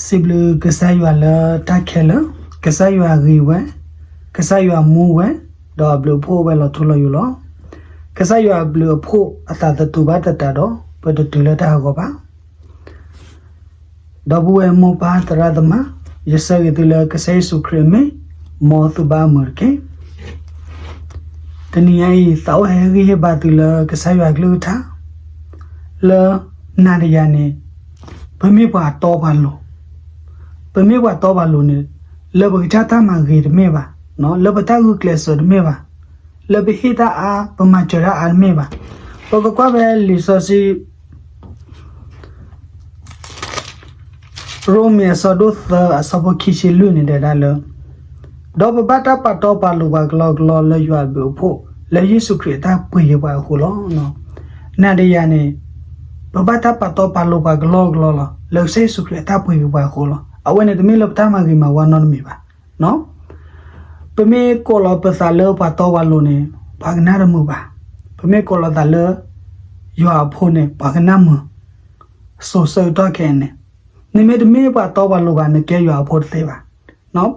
စံးဘျုးကစၢ်ယွၤလၢတၢ်ခဲလၢာ်, ကစၢ်ယွၤဂ့ၤဝဲ, ကစၢ်ယွၤမူဝဲ, ဒီးအဘျုးအဖှိၣ်အိၣ်ဝဲလီၤထူလီၤယိာ်လီၤ. ကစၢ်ယွၤအဘျုးအဖှိၣ်အသးသတူၢ်ဘၣ်သတးဒီး ပတတုၤလၢတၢ်ဟးဂီၤဘၣ်. ဒီပုၢ်ဝဲၢ်မိၢ်ပၢ်သရၣ်သမါ, ယဆၢဂ့ၤသုလၢကစၢ်ယ့ၣ်ၡူးခရံာ်အမံၤ, မ်သုဘၣ်အမုာ်တက့ၢ်. တနံၤညါအံၤ သးအိၣ်ဟဲဟ့ၣ်ဂံၢ်ဟ့ၣ်ဘါသုလၢကစၢ်ယွၤအကလုၢ်ကထါ, လၢနၤဒီးယၤန့ၣ် ပမ့ၢ်ပှၤတီပှၤလိၤ, ပမ့ၢ်ပှၤတီပှၤလိၤန့ၣ် လၢပကစၢ်တၢ်မၤဂ့ၤတမ့ၢ်ဘၣ်, လၢပတၢ်ဂုာ်ကျဲးစၢးတမ့ၢ်ဘၣ်, လၢပဟ့ၣ်တၢ်အါ ပမၤစၢၤတၢ်အါတမ့ၢ်ဘၣ်. ပကကွၢ်ဖဲလံာ်စီဆှံ ရိမ့ၤအဆၢဒိၣ်သၢအဆၢဖိခံဆံလွံၢ်န့ၣ် တဲဒၣ်လၢ ဒီးပဘၣ်တၢ်ပာ်တီပာ်လိၤပှၤကလီကလီလၢယွၤအဘျုးအဖှိၣ် လၢယ့ၣ်ၡူးခရံာ်အတၢ်ပှ့ၤက့ၤပှၤအဃိလီၤ. နၤဒီးယၤန့ၣ် ပဘၣ်တၢ်ပာ်တီပာ်လိၤပှၤကလီကလီလီၤ လၢကစၢ်ယ့ၣ်ၡူးခရံာ်အတၢ်ပှ့ၤက့ၤပှၤအဃိလီၤ. အဝဲန့ၣ်တမ့ၢ်လၢပတၢ်မၤဂ့ၤမၤဝါနီတမံၤဘၣ်. ပမ့ၢ်ကိးလီၤပသးလၢပှၤတီပှၤလိၤန့ၣ် ပှၤကနၣ်တမုာ်ဘၣ်. ပမ့ၢ်ကိးလီၤသးလၢ ယွၤအဖိန့ၣ် ပှၤကနၣ်မုာ်. စိၤဆၢကတီၢ်ခဲအံၤန့ၣ် နမ့ၢ်တမ့ၢ်ပှၤတီပှၤလိၤဘၣ် နကဲယွၤအဖိတသ့ဘၣ်.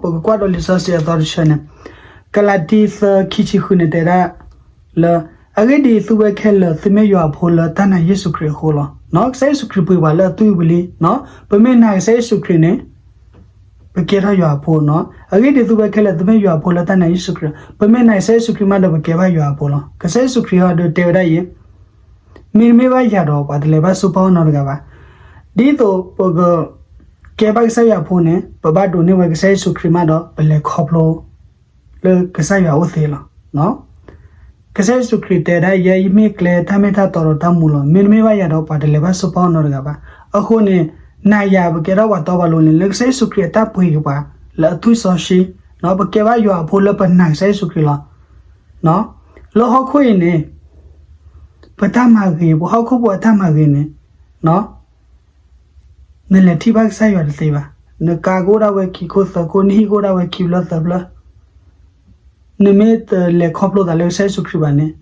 ပကကွၢ်ဒီးလံာ်စီဆှံအသီတဆၢန့ၣ် ကလၤတံ သၢ ခံဆံဃုန့ၣ် တဲဒၣ်လၢ အဂ့ၢ်ဒ်အံၤ, သုဝဲခဲလၢာ် သုမ့ၢ်ယွၤအဖိလၢတၢ်နာ်ယ့ၣ်ၡူးခရံာ်အဃိလီၤ. ကစၢ်ယ့ၣ်ၡူးခရံာ်ပှ့ၤပှၤလၢအသွံၣ်ဝံၤလံ. ပမ့ၢ်နာ်ကစၢ်ယ့ၣ်ၡူးခရံာ်န့ၣ် ပကဲထီၣ်ယွၤအဖိနီၤ. အဂ့ၢ်ဒ်အံၤ, သုဝဲခဲလၢာ် သုမ့ၢ်ယွၤအဖိလၢတၢ်နာ်ယ့ၣ်ၡူးခရံာ်, ပမ့ၢ်နာ်ကစၢ်ယ့ၣ်ၡူးခရံာ်မးဒီး ပကဲဘၣ်ယွၤအဖိလီၤ. ကစၢ်ယ့ၣ်ၡူးခရံာ်ဟီဒုးတဲဝဲဒၣ်အံၤ, မ့တမ့ၢ်ဘၣ်ယၤဒီး ပှၤတလဲၤဘၣ်ဆူပီၢ်နီတဂၤဘၣ်. ဒ်သိးပက ကဲဘၣ်ကစၢ်ယွၤအဖိန့ၣ် ပဘၣ်ဒိးန့ၢ်ဝဲကစၢ်ယ့ၣ်ၡူးခရံာ်မးဒီး ပလဲၤခီဖျိ လၢကစၢ်ယွၤအအိၣ်သ့လီၤ. ကစၢ်ယ့ၣ်ၡူးခရံာ်တဲဒၣ်, ယဲယမ့ၢ်ကျဲ, တၢ်မ့ၢ်တၢ်တီဒီးတၢ်မူလီၤ. မ့တမ့ၢ်ဘၣ်ယၤဒီး ပှၤတလဲၤဘၣ်ဆူပီၢ်နီတဂၤဘၣ်. အဃိန့ၣ် နၤယၤပကဲထီၣ်ပှၤတီပှၤလိၤန့ၣ် လၢကစၢ်ယ့ၣ်ၡူးခရံာ်အတၢ်ပှ့ၤက့ၤပှၤ လၢအသွံၣ်စီဆှံ, ပကဲဘၣ်ယွၤအဖိလၢပနာ်ကစၢ်ယ့ၣ်ၡူးခရံာ်လီၤ. လၢဟီၣ်ခိၣ်အံၤန့ၣ် ပတၢ်မၤဂ့ၤ, ပဟီၣ်ခိၣ်ဖိအတၢ်မၤဂ့ၤန့ၣ် နလဲၤထံၣ်ဘၣ်ကစၢ်ယွၤတသ့ဘၣ်. နကါကအိၣ်ဒၣ်ဝဲခံခိၣ်သၢခိၣ်, နဟံၣ်ကအိၣ်ဒၣ်ဝဲခံဖျၢၣ်သၢဖျၢၣ်, နမ့ၢ်တလဲၤခီဖျိသးလၢကစၢ်ယ့ၣ်ၡူးခရံာ်ဘၣ်န့ၣ်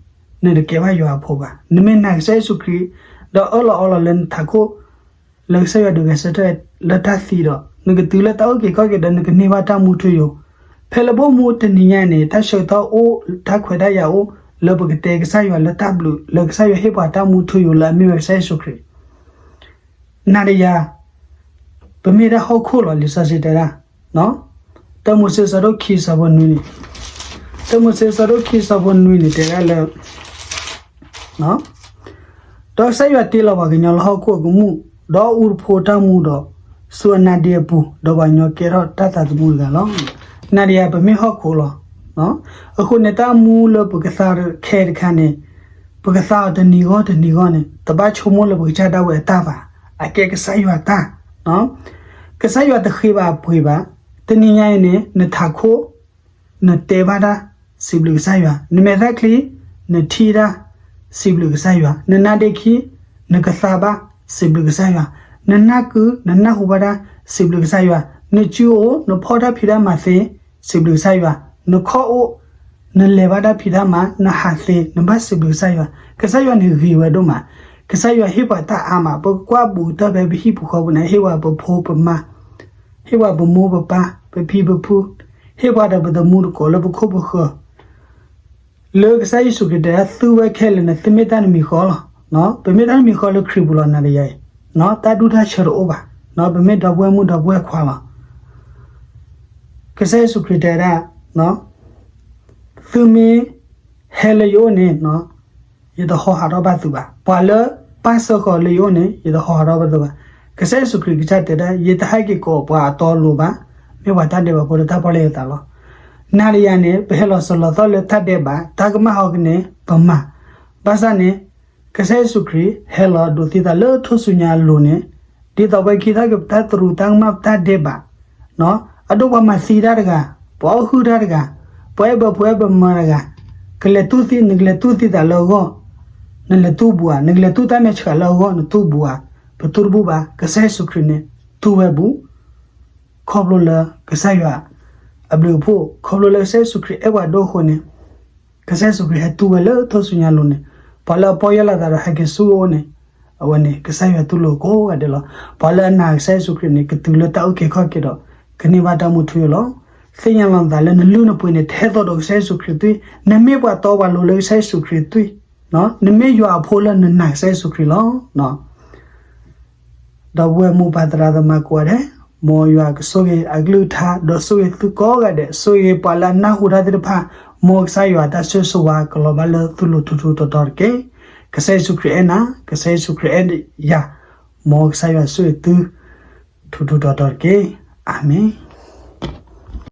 နတကဲဘၣ်ယွၤအဖိဘၣ်. နမ့ၢ်နာ်ကစၢ်ယ့ၣ်ၡူးခရံာ် ဒီးအၢၣ်လီၤအီလီၤလၢနထးခိၣ် လၢကစၢ်ယွၤဒုးဂဲၤဆၢထၢၣ်လၢတၢ်သံဒီး နကတုၤလၢတၢ်အုၣ်က့ၤခီၣ်က့ၤဒီး နကန့ၢ်ဘၣ်တၢ်မူထူယိာ်. ဖဲလၢဘိၣ်မူတနံၤညါအံၤန့ၣ် တၢ်ဆၢကတီၢ်အိၣ်, တၢ်ခွဲးတၢ်ယာ်အိၣ် လၢပကတဲကစၢ်ယွၤလၢတၢ်ဘျုး လၢကစၢ်ယွၤဟ့ၣ်ပှၤတၢ်မူထူယိာ်လၢအမ့ၢ်ဝဲကစၢ်ယ့ၣ်ၡူးခရံာ်. နၤဒီးယၤ ပမ့ၢ်ဒၣ်ဟီၣ်ခိၣ်လီၤ. လံာ်စီဆှံတဲဒၣ် တၢမိၤၡ့ အဆၢဒိၣ်ခံ အဆၢဖိနွံန့ၣ်, တၢမိၤၡ့ အဆၢဒိၣ်ခံ အဆၢဖိနွံန့ၣ် တဲဒၣ်လၢ ဒီးကစၢ်ယွၤတ့လီၤပှၤကညီလၢဟီၣ်ခိၣ်အကမူၣ်, ဒီးအူတဖိတၢ်မူဒီး ဆူအနါဒ့အပူၤ, ဒီးပှၤကညီကဲထီၣ်တၢ်သးသမူတဂၤလီၤ. နၤဒီးယၤ ပမ့ၢ်ဟီၣ်ခိၣ်လီၤ. အဃိန့ၣ် တၢ်မူလၢပကသါခဲအံၤတခါန့ၣ်, ပကသါအီၤတနံၤဂီၢ်တနံၤဂီၢ်န့ၣ် တဘၣ်ဆိကမိၣ်လၢပကစၢ်ဒၣ်ဝဲအတၢ်ဘၣ်, အကဲကစၢ်ယွၤအတၢ် ကစၢ်ယွၤတဃ့ဘၣ်အပှ့ၤဘၣ်. တနံၤညါအံၤန့ၣ် နထးခိၣ် နတဲဘၣ်တၢ် စံးဘျုးကစၢ်ယွၤ, နမဲာ်သၣ်ချံ နထံၣ်တၢ် စံးဘျုးကစၢ်ယွၤ, နနါဒ့ခံ နကသါဘၣ် စံးဘျုးကစၢ်ယွၤ, နနၢ်ကု နနၢ်ဟူဘၣ်တၢ် စံးဘျုးကစၢ်ယွၤ, နစုအိၣ် နဖီၣ်တၢ်ဖံးတၢ်မၤသ့ စံးဘျုးကစၢ်ယွၤ, နခီၣ်အိၣ် နလဲၤဘၣ်တၢ်ဖံးတၢ်မၤ နဟးသ့ နဘၣ်စံးဘျုးကစၢ်ယွၤ. ကစၢ်ယွၤန့ၣ်ဂ့ၤဝဲဒိၣ်မး, ကစၢ်ယွၤဟ့ၣ်ပှၤတၢ်အါမး, ပကကွၢ်ဘူးကတၢၢ်ဖဲပဟံၣ်ပူၤဃီပူၤန့ၣ် ဟ့ၣ်ပှၤပဖိပမါ, ဟ့ၣ်ပှၤပမိၢ်ပပၢ် ပဖံပဖု, ဟ့ၣ်ပှၤဒီးပသမူသကိးလၢပခိၣ်ပဃၢၤ လၢကစၢ်ယ့ၣ်ၡူးခရံာ်တဲဒၣ် သုဝဲခဲလၢာ်န့ၣ် သုမ့ၢ်တၢ်တမံၤဃီလီၤ. ပမ့ၢ်တၢ်တမံၤဃီလၢခရံာ်ပူၤလီၤ နၤဒီးယၤအံၤ, တၢ်ဒူၣ်တၢ်ဆၢတအိၣ်ဘၣ်, ပမ့ၢ်ဒီပုၢ်ဝဲၢ်မုၣ်ဒီပုၢ်ဝဲၢ်ခွါလီၤ. ကစၢ်ယ့ၣ်ၡူးခရံာ်တဲဒၣ် သုမ့ၢ်ဟဲလၢယအိၣ်န့ၣ် ယတဟီဟးထီၣ်ဘၣ်သုဘၣ်. ပှၤလၢပၢ်စၢဃီၤလၢယအိၣ်န့ၣ် ယတဟီဟးထီၣ်ဘၣ်သုဘၣ်. ကစၢ်ယ့ၣ်ၡူးခရံာ်ကစၢ်တဲဒၣ် ယတဟဲက့ၤကိးပှၤအတီအလိၤဘၣ်, မ့ၢ်ပှၤတၢ်ဒဲးဘးဖိလၢတၢ်ပီၣ်လဲၣ်အသးလီၤ. နၤဒီးယၤန့ၣ် ပဟဲလီၤစၢၤလီၤသွဲၣ်လၢတၢ်ဒဲးဘး, တၢ်ကမၣ်ဟီကန့ၣ် ပမၤ. ဘၣ်ဆၣ်န့ၣ် ကစၢ်ယ့ၣ်ၡူးခရံာ်ဟဲလီၤဒိးသံသးလၢထူၣ်စုညါအလိၤန့ၣ်, ဒ်သိးပဝဲခံထီၣ်က့ၤပတၢ်သရူးတၢ်ကမၣ်ပတၢ်ဒဲးဘး အဒိပှၤမၤသံတၢ်တဂၤ, ပှၤအီၣ်ဟုၣ်တၢ်တဂၤ, ပှၤအဲၣ်ဘၢဖိအဲၣ်ဘၢမါတဂၤ, ကလဲၤတူၢ်သံ, နကလဲၤတူၢ်သံသးလၢအဂီၢ်, နလဲၤတူၢ်ဘူးဧါ, နကလဲၤတူၢ်တၢ်မဲာ်ဆှးလၢအဂီၢ် နတူၢ်ဘူးဧါ, ပတူၢ်တဘူးဘၣ်. ကစၢ်ယ့ၣ်ၡူးခရံာ်န့ၣ် တူၢ်ဝဲဘူး, ခီဖျိလၢကစၢ်ယွၤအဘျုးအဖှိၣ်, ခီဖျိလၢကစၢ်ယ့ၣ်ၡူးခရံာ်အဲၣ်ပှၤဒိၣ်အဃိန့ၣ် ကစၢ်ယ့ၣ်ၡူးခရံာ်ဟဲတူၢ်ဝဲလၢထူၣ်စုညါအလိၤန့ၣ်, ပှၤလၢအပီၢ်ယၢ်လီၤသးဒီးဟဲက့ၤဆူအအိၣ်န့ၣ်, အဝဲန့ၣ် ကစၢ်ယွၤတူၢ်လိာ်ကိးဂၤဒဲးလီၤ. ပှၤလၢအနာ်ကစၢ်ယ့ၣ်ၡူးခရံာ်န့ၣ် ကတုၤလၢတၢ်အုၣ်က့ၤခီၣ်က့ၤဒီး ကန့ၢ်ဘၣ်တၢ်မူထူယိာ်လီၤ. သ့ၣ်ညါလီၤနသးလၢနလုၢ်နပှ့ၤန့ၣ် ထဲသိးဒီးကစၢ်ယ့ၣ်ၡူးခရံာ်သွံၣ်, နမ့ၢ်ပှၤတီပှၤလိၤလၢကစၢ်ယ့ၣ်ၡူးခရံာ်သွံၣ်, နမ့ၢ်ယွၤအဖိလၢနနာ်ကစၢ်ယ့ၣ်ၡူးခရံာ်လီၤ. ဒီပုၢ်ဝဲၢ်မိၢ်ပၢ်သရၣ်သမါကိးဂၤဒဲး, မ်ယွၤကဆိၣ်ဂ့ၤအကလုၢ်ကထါ ဒီးဆိၣ်ဂ့ၤသုကိးဂၤဒဲး, ဆိၣ်ဂ့ၤပှၤလၢအနၢ်ဟူတၢ်သ့ၣ်တဖၣ်, မ်ကစၢ်ယွၤတၢ်ဆိၣ်ဂ့ၤဆိၣ်ဝါကလီၤဘၣ်လၢသုလိၤထူထူတီတီတက့ၢ်. ကစၢ်ယ့ၣ်ၡူးခရံာ်အဲၣ်နၤ, ကစၢ်ယ့ၣ်ၡူးခရံာ်အဲၣ်ယၤ, မ်ကစၢ်ယွၤဆိၣ်ဂ့ၤသု ထူထူတီတီတက့ၢ်. အၤမ့ၣ်.